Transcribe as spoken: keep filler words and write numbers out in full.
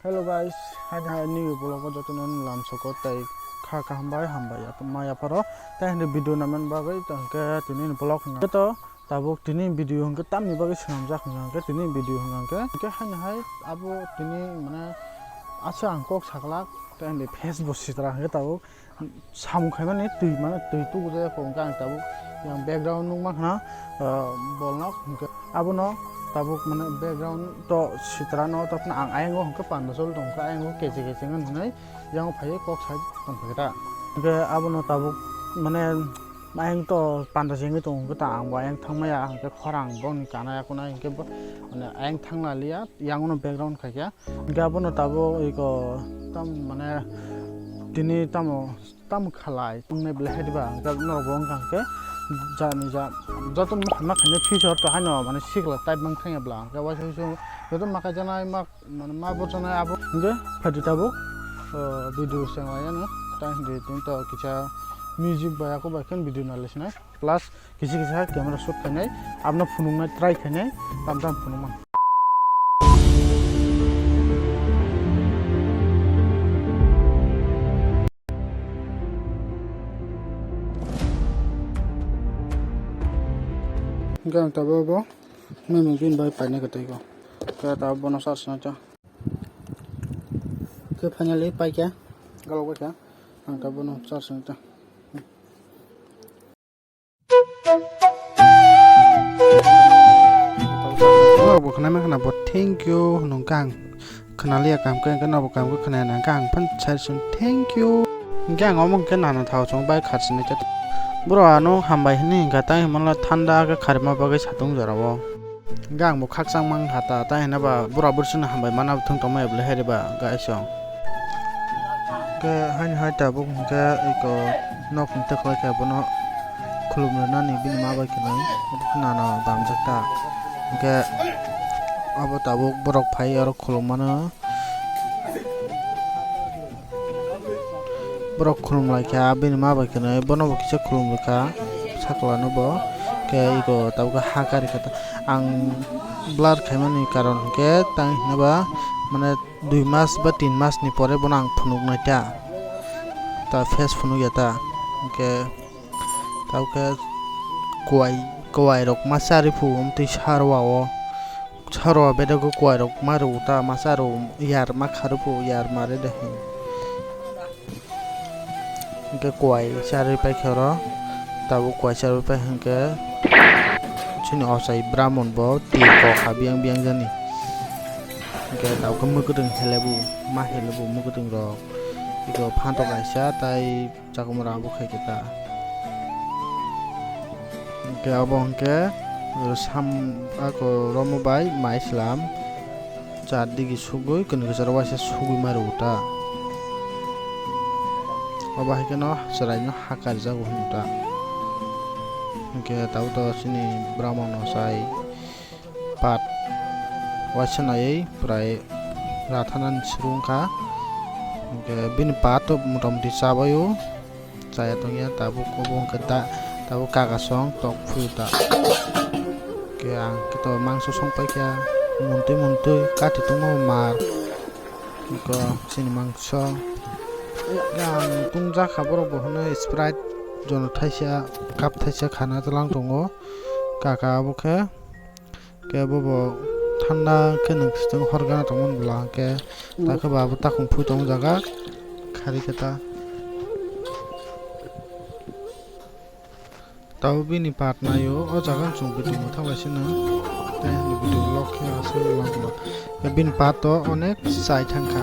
Hello guys, hai hai new vlog o jotono lamsoko tei kha kha hambai hambai ya ma ya pharo tei hindi video naman bagwi tangke tini vlog hwnkhe to tabuk tini video hwnkhe tamni bagwi swnamjak hwnkhe tini video hwnkhe hwnkhe hai hai abo tini mane asa ang kok saklak tei hindi Facebook sitra hwnkhe tabuk samung khaimani twi mane twi tugu jaya kho hwnkhe ang tabuk yang background nukma khna bolno hwnkhe abono tabuk mane background to sitra no to ang ayang o hwnkhe panda chol tong kha ayang o keche keche ngai yang o phai kok sai tong kha ta hwnkhe abono tabuk mane ayang to panda chengwi tong kha ta ang bo ayang thang maya hwnkhe khorang boni kana ya khuna hwnkhe mane ayang thang liya yang o no background khaikha. Hingke abono tabuk iko tam mane tini tamo tamo khalai tongnai belai hai diba hingke norok bo wngkha hingke jani ja joto ma khainai future to haino mane sikla type mang thangya bwla hingke waisa waisa joto ma kaijaknai ma mane ma borjaknai abo hingke phaidi tabuk video se wnglaiyano tai hingke tini to kisa music bai ako bai khe video nai lai sinai. Plus kisi kisa camera shoot khainai abno phunuknai try khainai tam tam phunukmani. Hingke ang tabuk bo memo bini bai paina kwtwi ko. Khe tabuk bono charge nai ta. Khe finally paikha. Galok baikha. Ang tabuk bono charge nai ta. Norok bo khwnai mankha na bo thank you hwnwi khe ang khwnaliya kaham khe hwnkhe norok bo kaham khe khwnaya na hwnkhe ang phano sai swn thank you hwnkhe ang omo hwnkhe nana thao chwng bai kharchinai khe borok ano hambai hwnwi hwnkha tei hwnmano thanda khe kharima bagwi satung jorao. Hingke ang bo khakchang mang kha ta, tai hwnba bura bwswkno hambai mana bo thwng tongmaya bwlai hai riba guys o. Hingke haini hai tabuk hingke eko nokni tokhlai khe bono khulum rwnani bini ma bai khwnai nana bamjak ta. Hingke abo tabuk borok phai oro khulum mano. Borok khulum lai kha, bini ma bai khwnwi bono bo kisa khulum rwkha, sakla no bo khe ego tabuk ha kari kha ta. Ang blur khaimani karon hwnkhe tang hinwi ba mane dui mas ba tin mas ni pore bono ang phunuk nai ta, ta face phunuk ya ta, hwnkhe tabuk khe kuai, kuai rok ma charwi phu, omtwi sa rw o. Saro bedego kuai rok ma rw ta masa rw yar ma kha rw phu yar ma re de. Hingke kuai charwi pai khe oro tabuk kuai charwi pai hingke chini ochai bramon bo tir kok ha biyang biyang jani. Hingke tabuk khe mwkhuitwng helebu ma helebu mwkhuitwng rok eko phantok kaisa tai. Chakwmwra abo khai khe ta. Hwnkhe abo hwnkhe sam ako romo bai mai slam char digi sugui kwnwi kwcharo waisa sugui ma rwo ta. Obo hai kheno chwraino ha karjago hwn ta. Hwnkhe tabuk tabuk chini bwrama no chai. Pat waisa naiwi prai rathanani suru wngkha. Hwnkhe bini pat motamuti chabaio, chaya tongya tabuk obo wngkha da, tabuk kaka song tok phuyu da. Hwnkhe ang khe to mangso song paikha, muntui muntui kati tongma mar. Hwnkhe chini mangso. Ang tungjakha borok bo hwno Sprite jono thaisa cup thaisa khana twlang tongo. Kaka abo khe. Khe bobo thanda khe nwng swtwng hor gana tongmani bwla hwnkhe takhe bo abo takhung phui tongo jaga khari khe ta. Tabuk bini part naio o jaga chwng video mwthang lai sino tei video log khe aswk langma. Bini part o onek chai thangkha.